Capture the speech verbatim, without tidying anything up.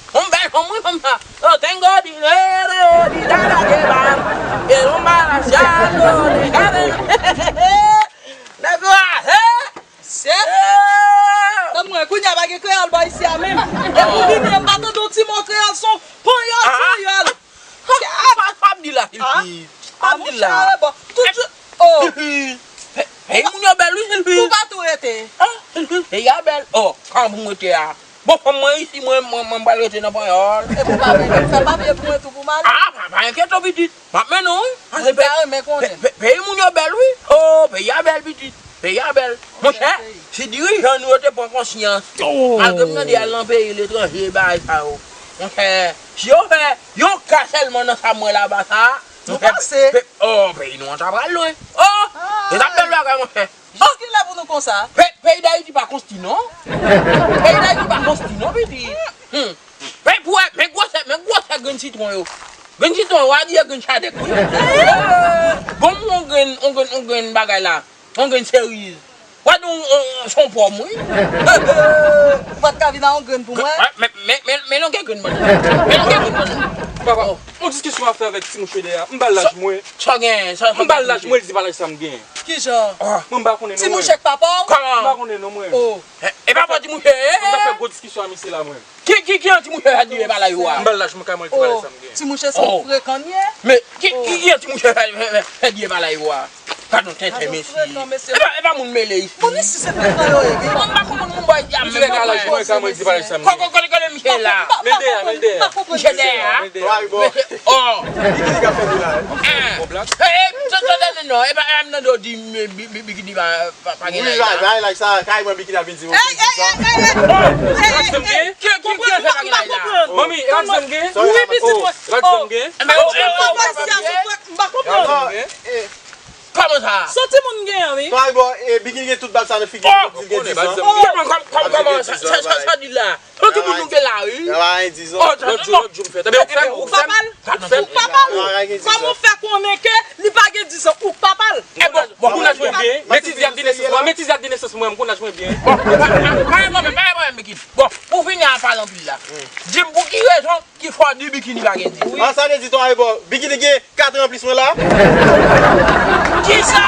Yon bèl fanm, wi, fanm sa. Oh, tengo dinero, di dada que va. Quiero un marciano, di dada. Nèg yo a, he! Se. Tann mwen, kounye a pa gen kreyòl bò isi a menm. Epi w vini, m pa tande yon ti mo kreyòl, se yon panyòl, panyòl. Ah, pa, pa m di la, Silvi. Pa m di la. Tout jou, oh. Silvi. Pe-, peyi moun yo bèl, wi, Silvi. Ou pa tou rete. Ah, Silvi, peyi a bèl. Oh, kòman pou m rete a? Bon, fanm mwen isi, mwen, mwen, mwen pral rete nan panyòl. Epi w pa vle fè papye pou mwen tou pou m ale? Ah, pa, pa enkyete w, pitit. M ap mennen w, wi. Mwen ta renmen konnen. Pe-, pe-, peyi moun yo bèl, wi. Oh, peyi a bèl, pitit. Peyi a bèl. Monchè, si dirijan nou yo te pran konsyans, malgre m tande y al nan peyi letranje, bagay sa yo. Monchè, si yo fè yon ka sèlman nan sa m wè laba sa, monchè, pe-, oh, peyi nou an ta pral lwen. Oh, e t ap bèl bagay, monchè. Jiskilè pou nou konsa? Pe-, peyi Dayiti pa konsti, non. Peyi Dayiti pa konsti, non, pitit. Hmm. Men pou wè, men gwosè, men gwosè grenn sitwon yo. Grenn sitwon yo, w a di e grenn chadèk, wi. Bon, yon grenn, yon grenn, yon grenn bagay la. Yon grenn seriz. W a di yon, yon, yon, se yon pòm, wi. Ou pa t ka vin a yon grenn pou mwen? Men, men, men, men longe grenn ban nou. Men longe grenn ban nou. Papa, yon diskisyon w ap fè avèk ti mouche dèyè a. M ba l laj mwen. Sa w gen, sa, sa w gen. M ba l laj mwen, li di pa laj sa m gen. Kijan? Mwen m pa konnen non mwen. Ti mouche k papa w? Kòman? M pa konnen non mwen. Oh. E, e pa fò ti mouche, e? Mwen ta fè gwo diskisyon a misye la, mwen. Ki, ki, ki an ti mouche fè di e pa laj ou a? M ba l laj mwen, kay mwen, li di pa laj sa m gen. Ti mouche se yon frekan l ye. Men, ki, ki, ki an ti mouche fè, fè, fè, fè di e pa laj ou a? Gadon tenten, mesye. E pa, e pa moun mele isi. Moun isi se frekan yo ye, wi. Mwen m pa konprann moun bòy di a menm. Mwen ka mwen di pa sa m gen. Kòkò, kòkò, kòkò, misye la. Men l dèyè, men l dèyè. Misye dèyè a. Men l dèyè. Mesye, oh. Bikini k ap fè di la, wi. Bon, black. E, e, tande, tande, non, e pa, e pa m tande w di, men, bi-, bi-, bikini pa, pa, pa gen laj la. Wi, laj, laj sa, kay mwen bikini ap vin di mwen. Ey, ey, ey, ey, ey. Ey, ey, ey. Ki, ki, ki fè pa gen laj la? Manmi, e pa di sa m gen? Wi, pitit mwen. E pa di sa m gen? M pa konprann. Kòman sa? Se timoun gen, wi. Kòman, e, bikini gen tout bab sa nan figi l, di l gen diz an. Kòman, kòman, kòman, sa, sa, sa, sa di la? Tout moun nou gen la, wi. Lòt jou, lòt jou m fè. Tanbe ou k fè m, ou k fè m. Ou papa l. Kòman w fè konnen ke li pa gen diz an? Ou papa l. E bon, bon, bon, laj mwen byen. Men ti di ak de nesans mwen, men ti di ak de nesans mwen, m konn laj mwen byen. Bon, pa, pa, pa, pa, pa, pa, bikini. Bon, ou fini a pale anpil la. Di m pou ki rezon ki fè w di bikini pa gen diz? An sa vle di, Ton Arebò, bikini gen kat an plis mwen la. Kisa?